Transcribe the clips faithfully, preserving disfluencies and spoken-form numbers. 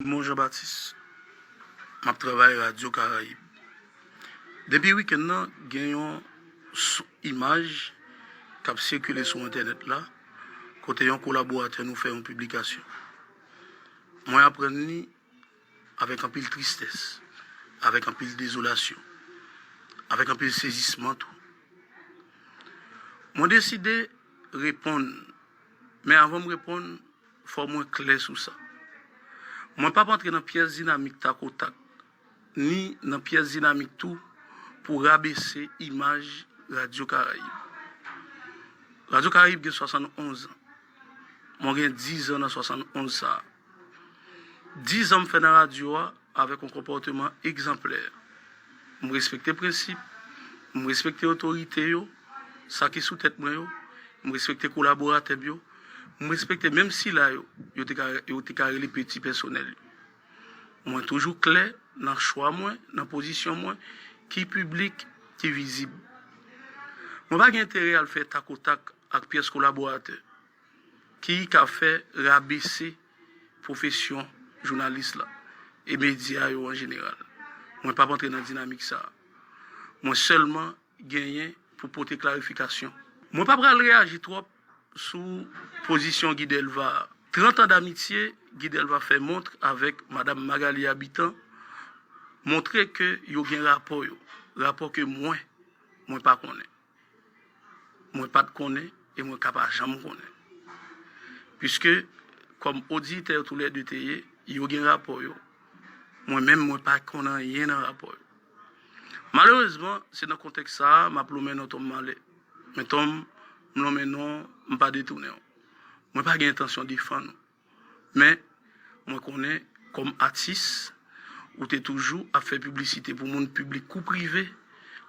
Edmond Jean Baptiste. M ap travay Radyo Karayib. Depi wikenn nan, gen yon s- imaj k ap sikile sou entènèt la, kote yon kolaboratè nou fè yon piblikasyon. Mwen aprann li avèk anpil tristès, avèk anpil dezolasyon, avèk anpil sezisman tou. Mwen deside reponn, men avan m reponn, fò mwen klè sou sa. Mwen p ap antre nan pyès dinamik takotak, ni nan pyès dinamik tou pou rabese imaj Radyo Karayib. Radyo Karayib gen swasannonz an. Mwen gen diz an nan swasannonz sa a. Diz an m fè nan radyo a avèk yon konpòteman egzanplè. M respekte prensip, m respekte otorite yo, sa ki sou tèt mwen yo, m respekte kolaboratè m yo, m respekte menm sila yo, yo te ka, yo te ka rele peti pèsonèl yo. Mwen toujou klè nan chwa mwen, nan pozisyon mwen, ki piblik, ki vizib. Mwen pa gen enterè al fè takotak ak pyès kolaboratè ki ka fè rabese pwofesyon jounalis la e medya yo an jeneral. Mwen p ap antre nan dinamik sa a. Mwen sèlman genyen pou pote klarifikasyon. Mwen pa pral reyaji twòp sou pozisyon Guy Delva a. Trant an damitye Guy Delva fè montre avèk Madanm Magalie Habitant montre ke yo gen rapò yo, rapò ke mwen, mwen pa konnen. Mwen pa t konnen e mwen ka pa janm konnen. Piske, kòm oditè toulède te ye, yo gen rapò yo. Mwen menm, mwen pa konn anyen nan rapò yo. Malerezman, se nan kontèks sa a, m ap lonmen non Tom Malè. Men Tom, m lonmen non w, m pa detounen w. Mwen pa gen entansyon defann ou. Men, mwen konnen, kòm atis, ou te toujou ap fè piblisite pou moun piblik kou prive,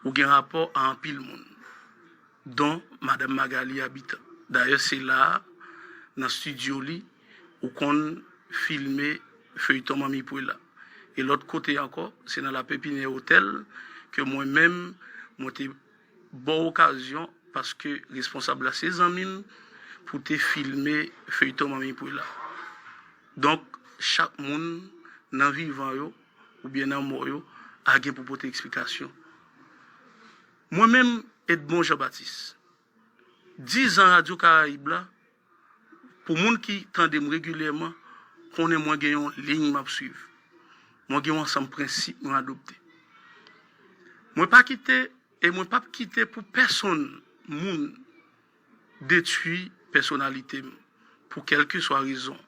ou gen rapò a anpil moun, don Madanm Magalie Habitant. Dayè, se la a, nan estidyo li, ou konn filme feyton Manmi Pwela. E lòt kote ankò, se nan La Pépinière Hotel ke mwen menm, mwen te ba w okazyon, paske responsab la se zanmi m, pou te filme feyton Manmi Pwela. Donk, chak moun nan vivan yo oubyen nan mò yo a gen pou pote eksplikasyon. Mwen menm, Edmond Jean Baptiste, diz an Radyo Karayib la, pou moun ki tande m regilyèman, konnen mwen gen yon liy m ap swiv. Mwen gen yon ansanm prensip mwen adopte. Mwen pa kite e mwen p ap kite pou pèsonn moun detwi pèsonalite m pou kèlkeswa rezon.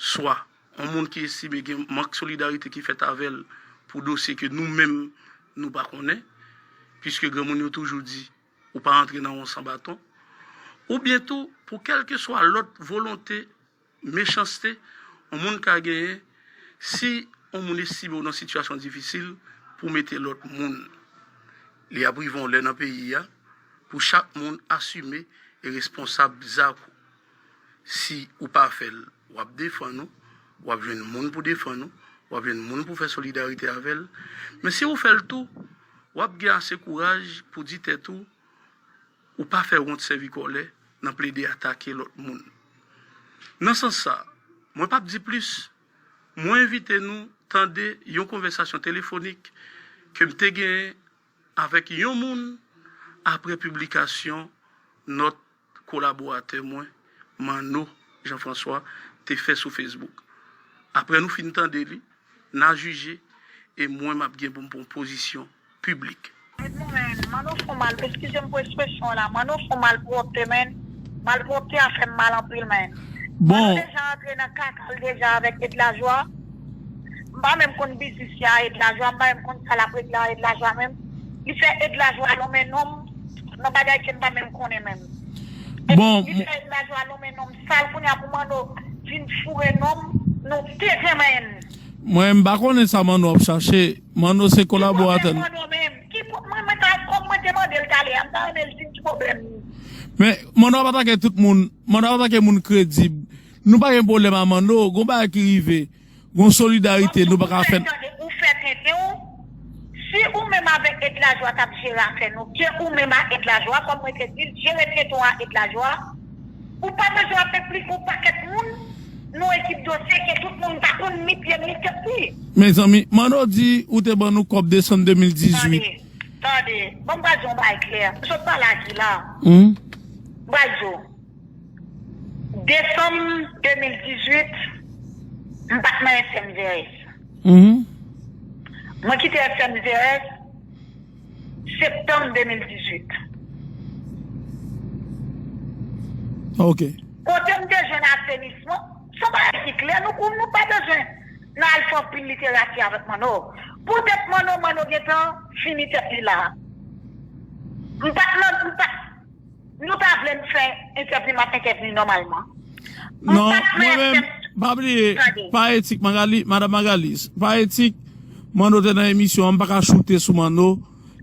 Swa yon moun ki estime gen mank solidarite ki fèt avè l pou dosye ke nou menm nou pa konnen, piske granmoun yo toujou di, ou pa rantre nan won san baton, oubyen tou pou kèlkeswa lòt volonte, mechanste yon moun ka genyen si yon moun estime w nan sitiyasyon difisil pou mete lòt moun. Li ap rive yon lè nan peyi a pou chak moun asime e responsab zak ou. Si ou pa fè l, w ap defann ou, w ap jwenn moun pou defann ou, w ap jwenn moun pou fè solidarite avè l. Men si ou fè l tou, w ap gen ase kouraj pou di tèt ou, ou pa fè wont sèvi kòlè nan plede atake lòt moun. Nan sans sa, mwen p ap di plis, mwen envite nou tande yon konvèsasyon telefonik ke m te genyen avèk yon moun apre piblikasyon nòt kolaboratè mwen, Manno Jean François, te fè sou Facebook. Apre nou fin tande li, n a jije e mwen m ap gen pou m pran pozisyon piblik. Edmond, men, Manno fon mal, eskize m pou ekspresyon an la, Manno fon malpwòpte, men, malpwòpte a fè m mal anpil, men. Bon. Manno deja antre nan kaka l deja avèk Edlajwa. M pa menm konn biznis li a Edlajwa, m pa menm konn sa l ap regle a Edlajwa menm. Li fè Edlajwa lonmen non m nan bagay ke m pa menm konnen menm. Bon, li fè Edlajwa lonmen non m sal, kounye a pou Manno vin foure non m, nou tete, men. Mwen, m pa konnen sa Manno ap chache. Manno se kolaboratè nou. Ki pwoblèm Manno menm? Ki pwo-, mwen, mwen ta, kòm mwen te mande l talè a, m ta renmen l di m ki pwoblèm li. Men, Manno ap atake tout moun. Manno ap atake moun kredib. Nou pa gen pwoblèm a Manno. Gon bagay ki rive. Gon solidarite nou pa ka fè. Ou fè tenten w. Si ou menm avèk Edlajwa t ap jere afè nou, ke ou menm a Edlajwa, kòm mwen te di l, jere tenten w a Edlajwa, ou pa bezwen ap enplike yon pakèt moun. Nou ekip dosye ke tout moun pa konn ni pye m ni tèt li. Mezanmi, Manno di ou te ban nou kòb desanm de mil dizuit. Tande, tande. Bon, m pral di yon bagay klè. M sot pale ak li la. M pral di w. Desanm de mil dizuit, m pa t nan S M V S. Mwen kite S M V S septanm de mil dizuit. Ok. Kote m te jwenn asenisman, se yon bagay ki klè, nou, nou pa bezwen nan al fè anpil literati avèk Manno. Poutèt Manno, Manno gentan fini tèt li la. M pa t nan, m pa t Nou ta vle m fè entèvyou, m ap entèvyou nòmalman. Non, mwen menm, pa bliye, pa etik, Magali, Madanm Magalis, pa etik, Manno te nan emisyon an, m pa ka choute sou Manno,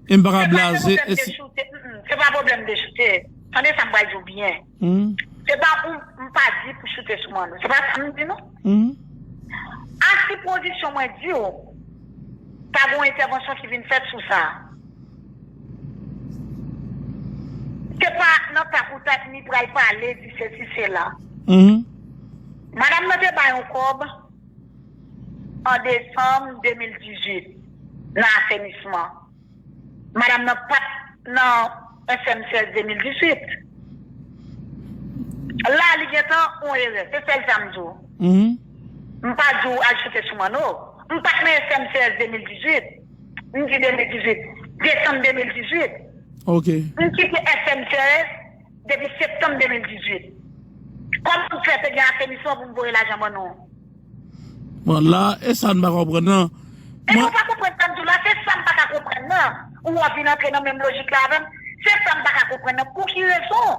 e m pa ka blaze. Se pa pwoblèm de choute, mm, mm, se pa pwoblèm de choute. Tande sa m pral di w byen. Se pa pou m pa di pou choute sou Manno. Se pa sa m di, non. A sipozisyon mwen di w, ta gen yon entèvansyon ki vin fèt sou sa. Se pa nan tak ou tak ni pral pale, di sesi, sela. Madanm nan te bay yon kòb an desanm de mil dizuit nan asenisman. Madanm nan pa t nan S M sèz de mil dizuit. La, li gentan yon erè. Se sèl sa m di w. M pa di w al choute sou Manno. M pa t nan S M sèz de mil dizuit. M di de mil dizuit. Desanm de mil dizuit. Ok. M kite S M sèz depi septanm de mil dizuit. Kòman m fè te gen asenisman pou m voye lajan ban nou? Bon, la, e sa n pa konprann nan. E mwen, ou pa konprann sa m di w la, se sa m pa ka konprann nan. Ou wè vin antre nan menm lojik la avè m, se sa m pa ka konprann nan. Pou ki rezon?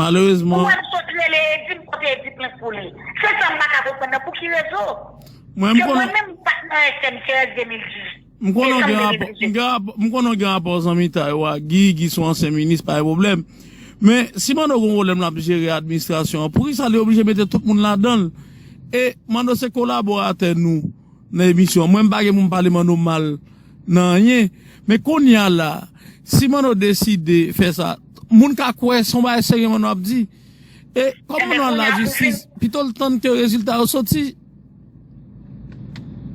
Malerezman. Ou wè m sot rele Edi, m pote Edi plent pou li. Se sa m pa ka konprann nan. Pou ki rezon? Mwen, m konnen. Mwen menm, m pa t nan S M sèz de mil dizuit. M konnen w gen rapò, m gen rapò, m konnen w gen rapò zanmitay ou ak Guy, Guy se yon ansyen minis, pa gen pwoblèm. Men, si Manno gen yon pwoblèm l ap jere administrasyon an, poukisa li oblije mete tout moun ladan l? E Manno se kolaboratè nou nan emisyon an. Mwen, m pa gen pou m pale Manno mal nan anyen. Men kounye a la, si Manno deside fè sa, moun ka kwè se yon bagay serye Manno ap di. E kòm nou nan lajistis, pito l tann ke rezilta yo soti.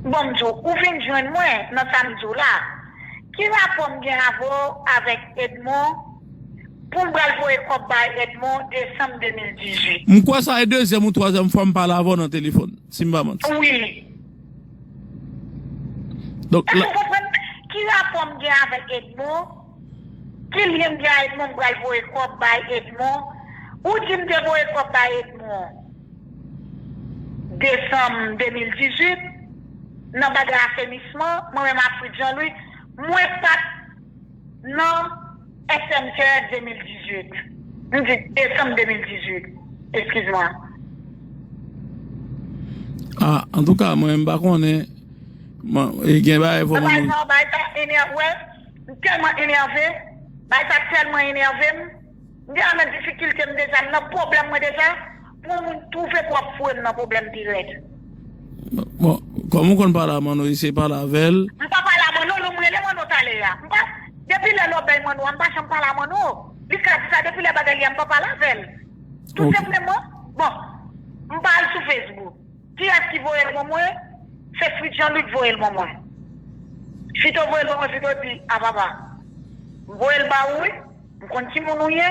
Bon, m di w, ou vin jwenn mwen nan sa m di w la. Ki rapò m gen avè w avèk Edmond pou m pral voye kòb bay Edmond desanm de mil dizuit? M kwè sa e dezyèm ou twazyèm fwa m pale avè w nan telefòn, si m pa manti. Wi. Donk, èske w konprann ki rapò m gen avèk Edmond? Ki lyen m gen a Edmond, m pral voye kòb bay Edmond? Ou di m te voye kòb bay Edmond desanm de mil dizuit, nan bagay asenisman, mwen menm ak Fritz Jean Louis, mwen pa t nan S M C S de mil dizuit. M di desanm de mil dizuit. Eskiz mwen. Ah, antouka, mwen, m pa konnen. Mwen, e gen bagay fò mwen. Bagay sa, bagay sa enève, m tèlman enève. Bagay sa tèlman enève m. M deja nan difikilte m deja, m nan pwoblèm mwen deja. Pou yon moun twouve pou ap foure m nan pwoblèm pi rèd. Bon, kòm ou konn pale a Manno, eseye pale avè l. M pa pale a Manno, non, m rele Manno talè a. M pa, depi lè lòbèy Manno a, m pa janm pale a Manno. Li ka di sa, depi lè bagay li a, m pa pale avè l. Tou senpleman, bon, m pa al sou Facebook. Kiyès ki voye l ban mwen? Se Fritz Jean Louis k voye l ban mwen. Fito voye l ban mwen, Fito di, a papa, m voye l ba ou wi, m konn ki moun ou ye,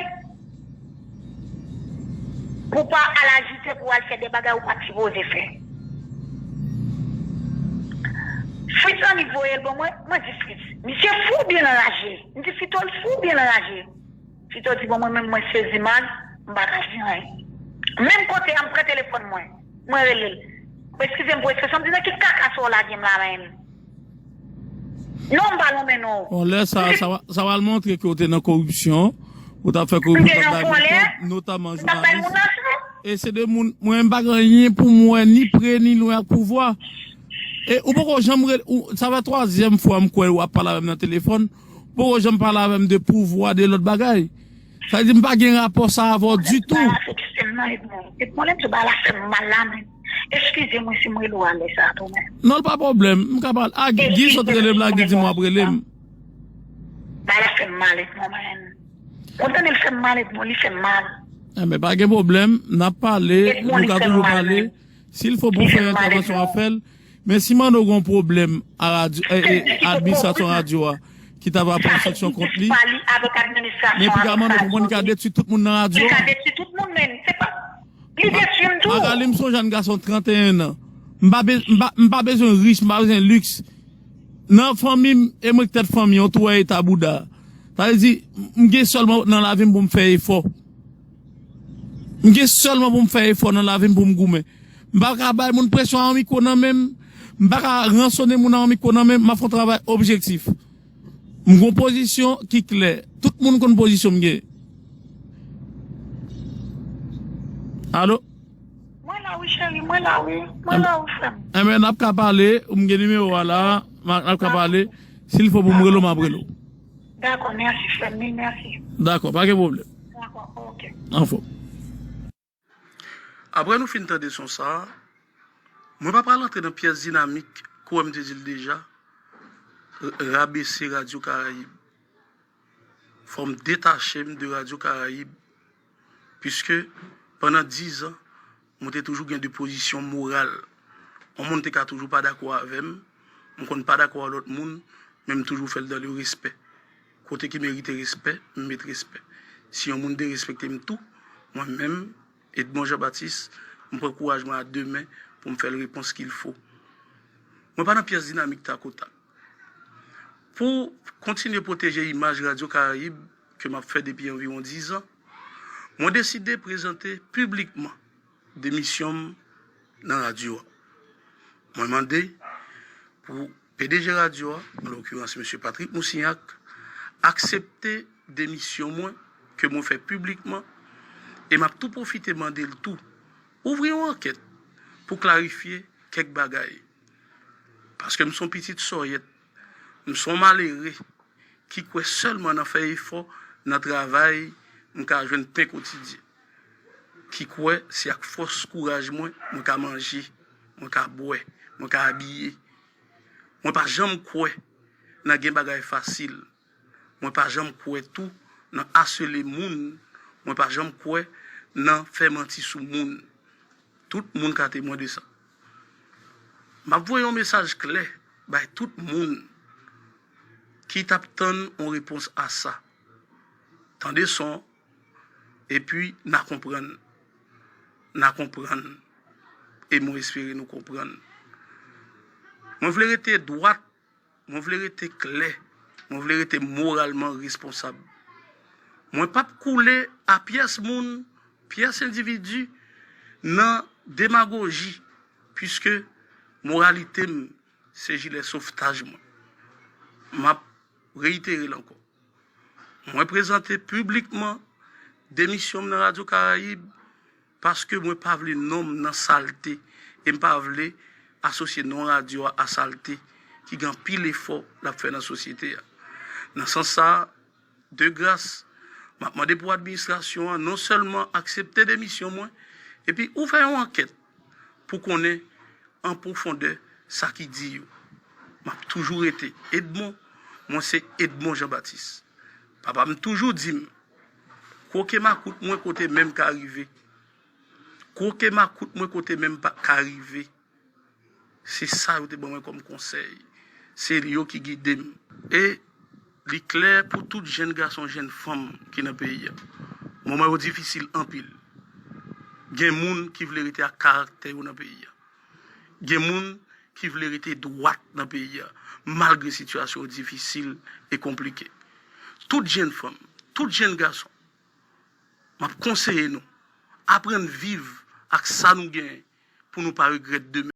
pou w pa al ajite, pou w al fè de bagay ou pa t sipoze fè. Fritz Jean Louis voye l ban mwen, mwen di Fritz, misye fou byen anraje. M di Fito l fou byen anraje. Fito di, bon, mwen menm, mwen sezi mal, m pa ka di anyen. Menm kote a, m pran telefòn mwen, mwen rele l. Eskize m pou ekspresyon, m di, nan ki kaka sa w lage m la menm? Non, m pa lonmen non. Bon, lè sa, sa va, sa va montre ke w te nan koripsyon, ou t ap fè koripsyon, w t ap bay moun kòb, notaman jounalis. E se de moun, mwen, m pa gen anyen pou m wè, ni pre, ni lwen ak pouvwa. E ou poko janm rele, ou, sa fè twazyèm fwa m kwè w ap pale avè m nan telefòn, ou poko janm pale avè m de pouvwa, de lòt bagay. Sa vle di m pa gen rapò sa avè w ditou. Bagay la fè m mal, Edmond. Edmond, lè m di w bagay la fè m mal la menm. Eskize mwen si m rele w a lè sa a tou menm. Non, l pa pwoblèm. M ka pale. A, Guy, Guy sot rele m la, Guy di m w ap rele m. Bagay la fè m mal, Edmond, menm. Ou tande l fè m mal, Edmond, li fè m mal. Enben, pa gen pwoblèm, n ap pale, nou ka toujou pale. Si l fo pou fè entèvansyon, w ap fè l. Men si Manno gen yon pwoblèm a radyo, e, e, administrasyon radyo a, ki ta va pran sanksyon kont li, men pou ka Manno pou mwen, li ka detwi tout moun nan radyo a. Li ka detwi tout moun, men se pa, li detwi m tou. Magali, m se yon jèn gason trannteyen an. M pa be-, m pa, m pa bezwen rich, m pa bezwen liks. Nan fanmi m, e mwen ki tèt fanmi an, ou tou wè eta bouda. Sa vle di, m gen sèlman nan lavi m pou m fè efò. M gen sèlman pou m fè efò nan lavi m pou m goumen. M pa ka bay moun presyon a yon mikwo nan men m. M pa ka ransonnen moun a yon mikwo nan men m. M ap fè yon travay objektif. M gen yon pozisyon ki klè. Tout moun konn pozisyon m gen. Alo? Mwen la wi, cheri, mwen la wi. Mwen la wi, frè m. Enben, n ap ka pale, m gen nimewo a la, n ap ka pale. Si l fo pou m rele w, m ap rele w. Dakò, mèsi, frè m, mèsi. Dakò, pa gen pwoblèm. Dakò, oke. Anfòm. Apre nou fin tande son sa a, mwen pa pral antre nan pyès dinamik, kòm m te di l deja, r-, rabese Radyo Karayib. Fò m detache m de Radyo Karayib, piske pandan diz an, mwen te toujou gen de pozisyon moral. Yon moun te ka toujou pa dakò avè m, m konn pa dakò a lòt moun, men m toujou fè l dans le respect. Kote ki merite respè, m met respè. Si yon moun derespekte m tou, mwen menm, Edmond Jean Baptiste, m pran kouraj mwen a de men pou m fè l repons qu'il faut. Mwen pa nan pyès dinamik takotak. Pou kontinye pwoteje imaj Radyo Karayib ke m ap fè depi anviwon diz an, mwen deside prezante piblikman demisyon m nan radyo a. Mwen mande pou P D G radyo a, an lokirans mesye Patrick Moussignac, aksepte demisyon mwen ke mwen fè piblikman, e m ap tou pwofite mande l tou, ouvri yon ankèt pou klarifye kèk bagay. Paske m se yon pitit sòyèt, m se yon malere ki kwè sèlman nan fè efò, nan travay, m ka jwenn pen kotidyen. Ki kwè se ak fòs kouraj mwen, mwen ka manje, mwen ka bwè, mwen ka abiye. Mwen pa janm kwè nan gen bagay fasil. Mwen pa janm kwè tou nan asele moun. Mwen pa janm kwè nan fè manti sou moun. Tout moun ka temwen de sa. M ap voye yon mesaj klè bay tout moun ki t ap tann yon repons a sa. Tande son, epi n a konprann. N a konprann. E mwen espere nou konprann. Mwen vle rete dwat, mwen vle rete klè, mwen vle rete moralman responsab. Mwen p ap koule a pyès moun, pyès endividi nan demagoji, piske moralite m se jilè sovtaj mwen. M ap reyitere l ankò. Mwen prezante piblikman demisyon m nan Radyo Karayib paske mwen pa vle non m nan salte e m pa vle asosye non radyo a a salte ki gen anpil efò l ap fè nan sosyete a. Nan sans sa a, de gras, m ap mande pou administrasyon an non sèlman aksepte demisyon mwen, epi ouvè yon ankèt pou konnen an pwofondè sa ki di yo. M ap toujou rete Edmond, mwen se Edmond Jean Baptiste. Papa m toujou di m, kwoke makout mwen kote men m ka rive. Kwoke makout mwen kote men m pa ka rive. Se sa yo te ban mwen kòm konsèy. Se yo ki gide m. E li klè pou tout jèn gason, jèn fanm ki nan peyi a. Moman yo difisil anpil. Gen moun ki vle rete ak karaktè yo nan peyi a. Gen moun ki vle rete dwat nan peyi a, malgre sitiyasyon yo difisil e konplike. Tout jèn fanm, tout jèn gason, m ap konseye nou, aprann viv ak sa nou genyen pou nou pa regrèt demen.